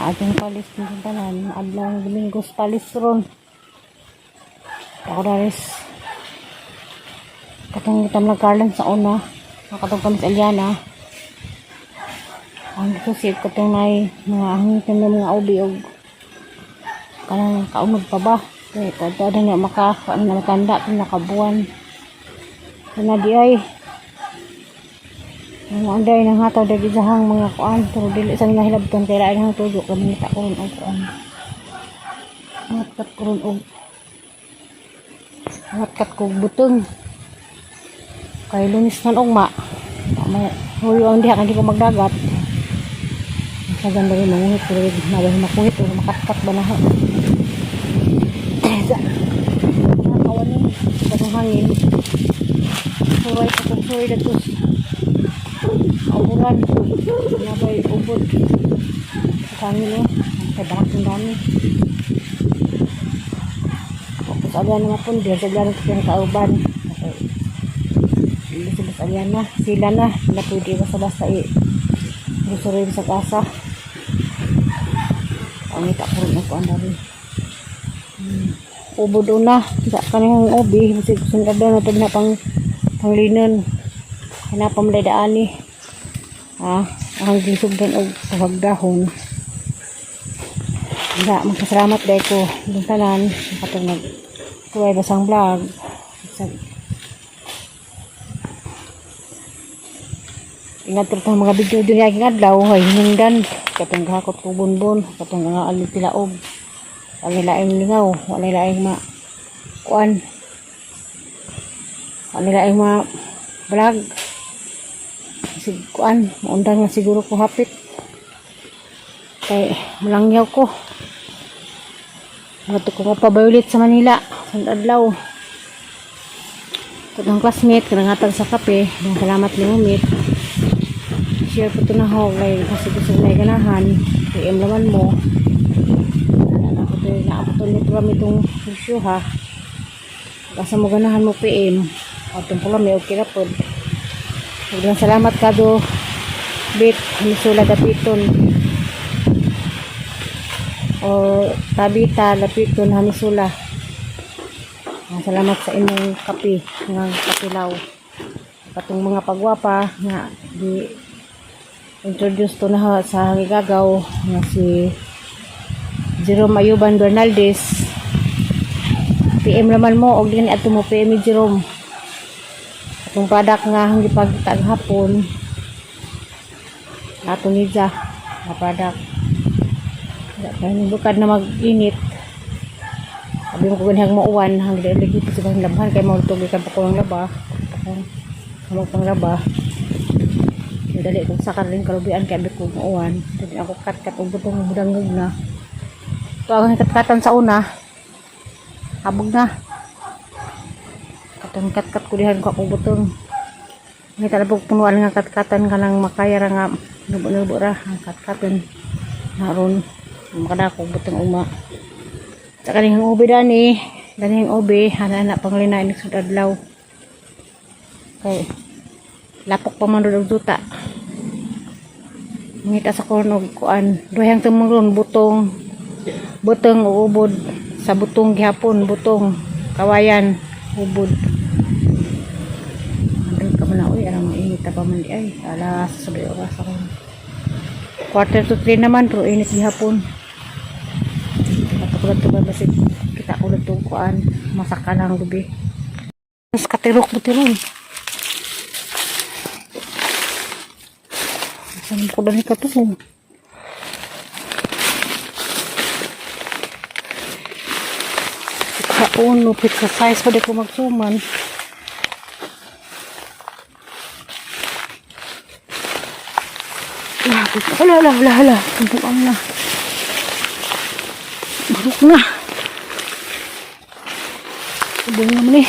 Maadtong palis ng tanan, adlaw Domingo palis ron. Ako daris katong tamlag Carlan sa una, nakatong kami sa Eliana. Ang susi katong nay mga hangitan ng mga ubi og kanang kaunod pa ba. Kay kadto na maka ano na matanda kung nakabuan. Kana di ay ang anday nang hataw dagi sahang mga kuan pero dili sa nila hilabton kay lain ang tuyo kami ngita ko ron og kuan. Ngatkat ko ron og ngatkat ko og butong. Kay Lunes man ugma. May huyo ang diha kay di ko magdagat. Sa ganda rin manguhit pero nabay makuhit o makatkat ba na ho. Nakakawan ni katong hangin. Suray pa kong suray datos. Auran. Nabay ubod. Sa hangin oh. Kay barak ng dami. Tapos ala naman po, diyan sa dyan sa kauban. Okay. Sila sa na, sila na, sila pwede basta-basta i gusto rin sa kasa. Ang ita ko rin ako ang rin. Ubod una, sa kaniyang ubi, kasi gusto nila na ito na pang panglinon. Hanapang daan ni. Ah, ang gisugdan og pagdahon. Nga, magpasalamat dahil ko yung tanan, katong nag tuway basang vlog. Sa Ingat rin mga video din yung adlaw, ay hinungdan. Katong gahakot ko bunbon, katong nga alin tilaog. Walay laing lingaw, walay laing ma kuan. Walay laing ma vlog. Sig kuan, maundang na siguro ko hapit. Kay malangyaw ko. Ngato ko mapabayulit sa Manila sa adlaw. Katong classmate kanang hatag sa kape, salamat ni Mumit. Share ko to na ho kay kasi gusto na ganahan, PM laman mo. Ako to naabot to nito kami itong issue ha. Basta mo ganahan mo PM. Atong pula may okay ra pod. Sobrang salamat kado Bit Hamisula Dapiton o Tabita Dapiton Hamisula. Salamat sa imong kape nga kapilaw. Katong mga pagwapa nga di introduce to na sa Hangigagaw nga si Jerome Ayuban Bernaldez. PM naman mo og din ato mo PM ni Jerome. Atong product nga hanggi pagtag hapon ato ni Ja nga product. Kaya bukad na mag-init. Sabi mo ko ganihang mauwan, hanggang lagi pa sa labhan, kaya maultog ikan pa ko ng laba. Ako pang laba. Dali kong sakar rin kalubian, kaya abi ko mauwan. Dali ako kat-kat, og butong budangog na. Ito ang kat-katan sa una. Habog na. Katong kat-kat ko dihan ko akong butong. May talabog punuan nga kat-katan ka nang makaya ra nga nubo-nubo ra ang kat-katon. Naron makadako butong uma. Sa kanihang ubi dani, danihang ubi, hana na panglinain sa adlaw. Kay lapok pa man og duta. Ngita sa kuno kuan, duhang tumong butong. Butong o ubod sa butong gihapon, butong kawayan, ubod. Andun ka man na, uy, alam mo, init pa man di ay. Alas, sabi oras ako. 2:45 naman, pero init gihapon. Kato ko lang ito, kita ko lang itong kuan, masaka lang gabi. Mas katirok mo tirong. Saan ko dali ka to? Kaon, no, pizza size pa di ko magsuman. Hala, hala, hala, hala. Tumpuan na. Barok na. Ubong naman eh.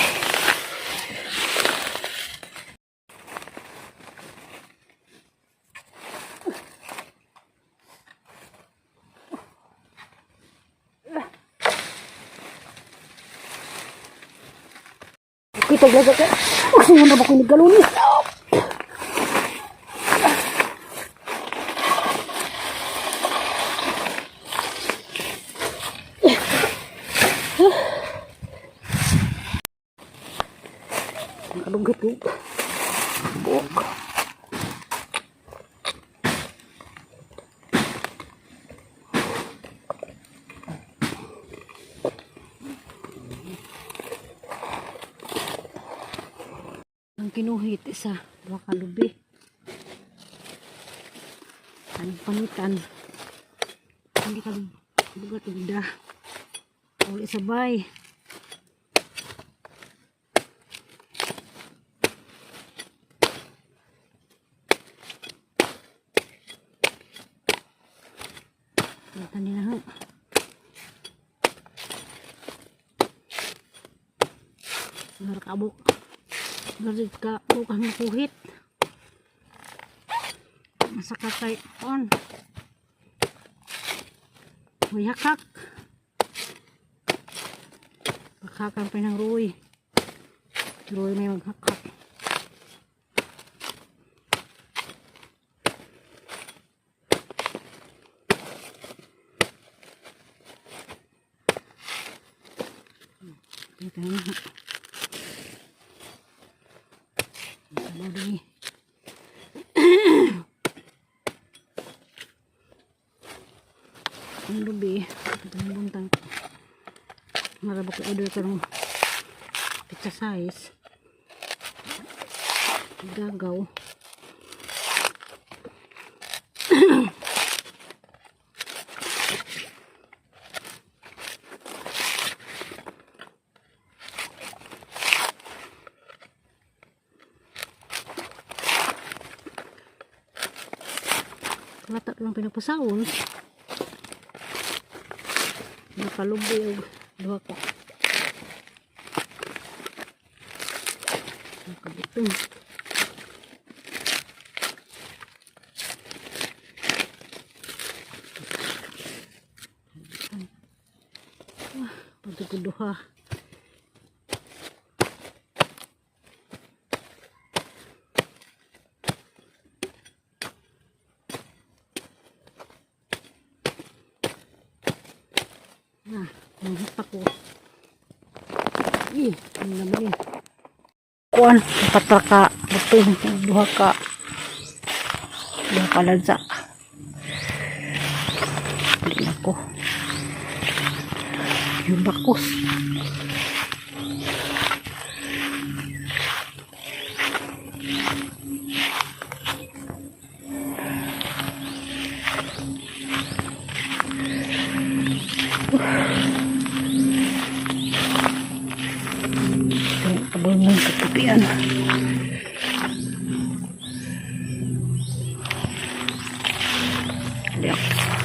Kita gaga ka. Gusto mo na ba ko naggalunis? Huh. Nakadugat ko. Buok. Ang kinuhit isa, duha ka lubi. Anong panitan? Hindi ka bugat ugda. Uli sabay. Panitan nila ha. Narakabok. Narid ka bukas makuhit. Masakatay on. May hakak. Paghakan pa ng ruy. Ruy may maghakak. Ito na. Sabaw din. Ang lubi. Ito ang buntang. Marabok ko order ko ng pizza size. Gagaw. Lata lang pinagpasaon. Nakalubi og duha ka. Nakabutong. Wah, pagduduha. Ah, nanghipa ko. Ih, ano naman eh. Kuan, patra ka, butong, duha ka. Duha ka lansa. Balik na ko. Yung bakos. Abang lang katupian.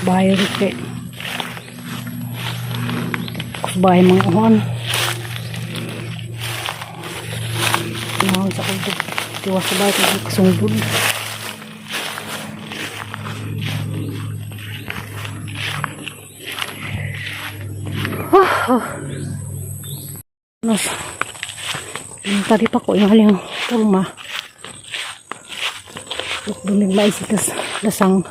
Bahay rin kay. Kus bahay mga uhan. Uhan sa kong tiwas sa bahay kung kasungdod. Mas, tadi pa ko yung haling kurma. Dumig mais itas lasang.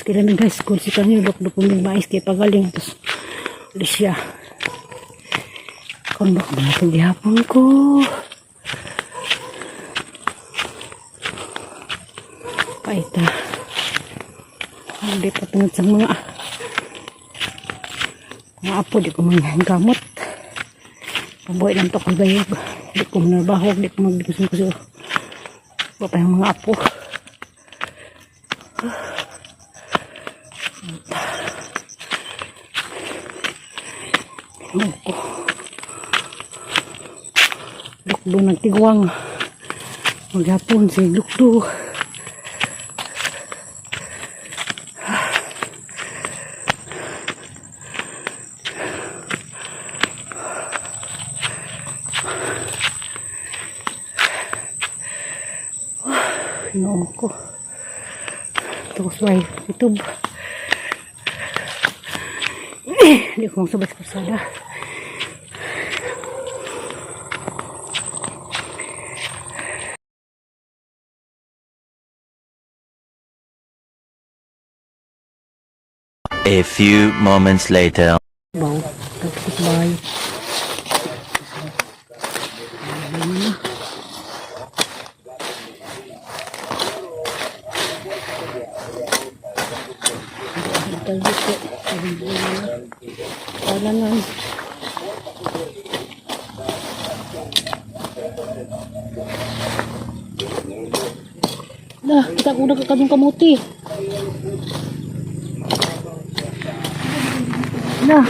Kailan nag high school si kanyo dok dumig mais kay pagaling tapos ulit siya. Kon bak ba gihapon ko. Paita. Hindi pa tungod sa mga mga apo, di ko manggamot. Pabuhay lang to kong gayog. Di ko manarbahog, di ko magdigusin ko. Wa pa yung mga apo. Ano ko? Lukdo nagtigwang. Maghapon si Lukdo. Ginoo ko. Tapos may YouTube. Hindi ko magsabay sa kalsada. A few moments later. Baw, nagkikbay. Wala na. Dah, kita ko na kakadong kamuti. Nah.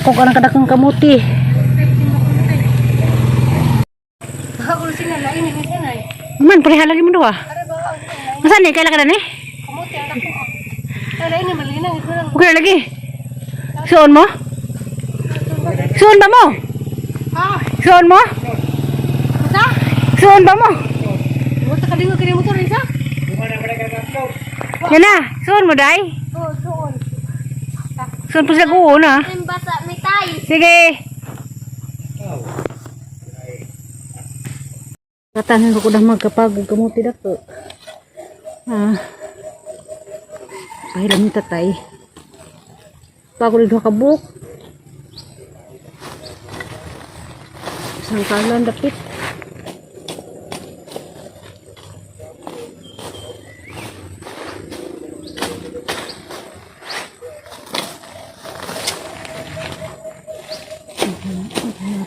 Ako ka ng kadakang kamuti. Man, pareha lagi mo doa. Masa ni kaila ka na ni? Okay lagi. Suon mo? Suon ba mo? Suon mo? Suon ba mo? Yan na, suon mo day. Suon po sa guo na. Basa may tay. Sige. Katanan ko na magkapagod kamuti dako. Ah. Pahiram ni tatay. Pagod duha ka buok. Sangkalan dapit.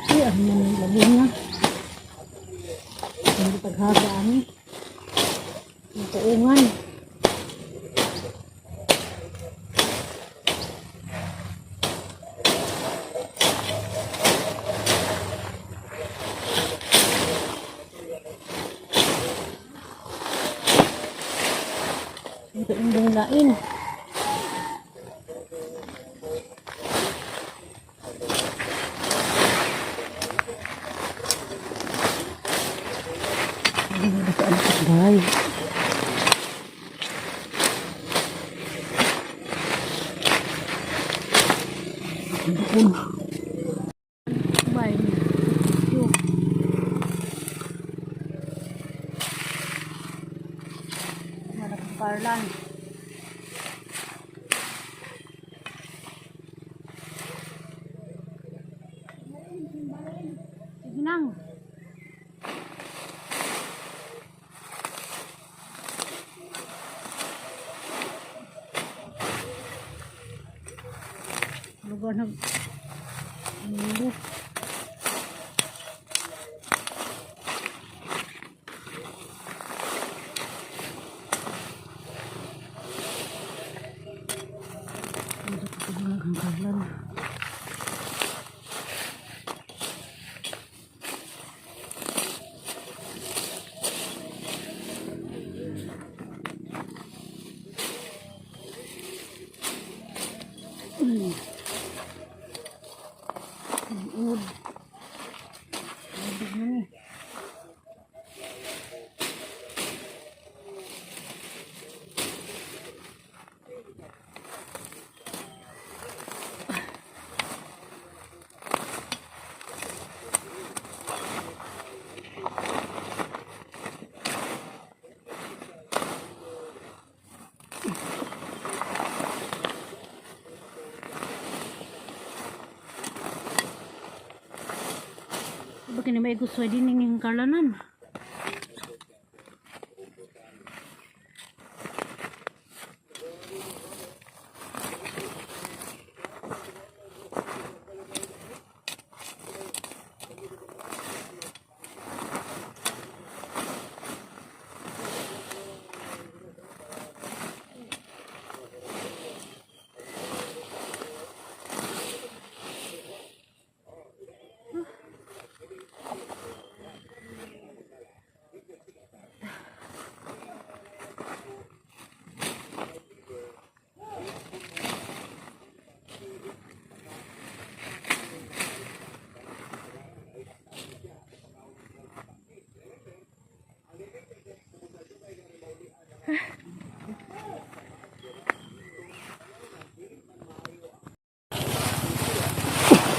Ay, ang mga labi na. Ang paghaga ani. Ang tuungan. Ito ang lain. Hindi ko alam sa bahay. Bye. Parlan. Sige nang. Lugar na mundo. Uod. Tubig na ni. Bakit na may gusto din ning kalanan?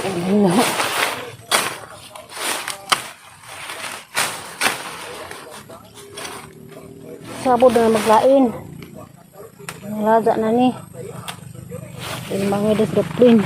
Ayun na. Sabod na maglain. Laza na ni. Mga disiplin.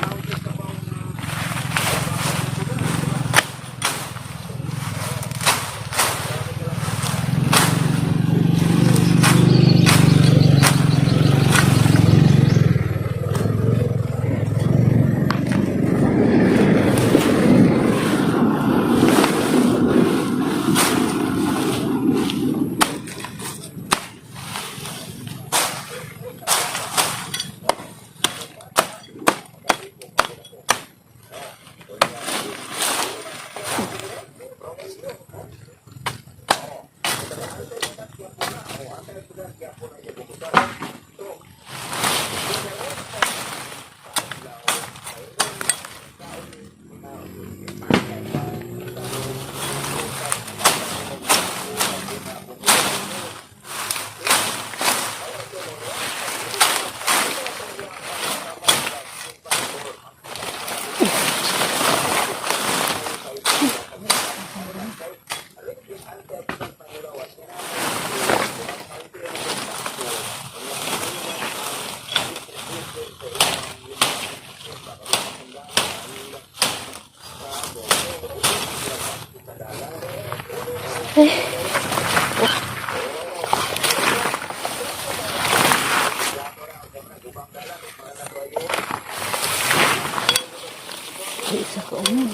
Isa ka umod.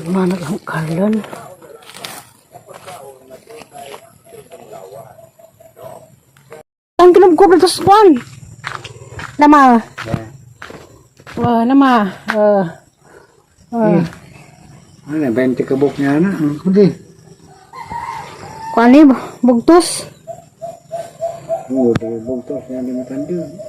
Manag ang karlon. Ang kinubkob na tos kwan. Lama. Wah, lama. Ano, 20 kabuk niya na. Ang kundi. Kuan ni bugtos. Oo, bugtos niya di matanda.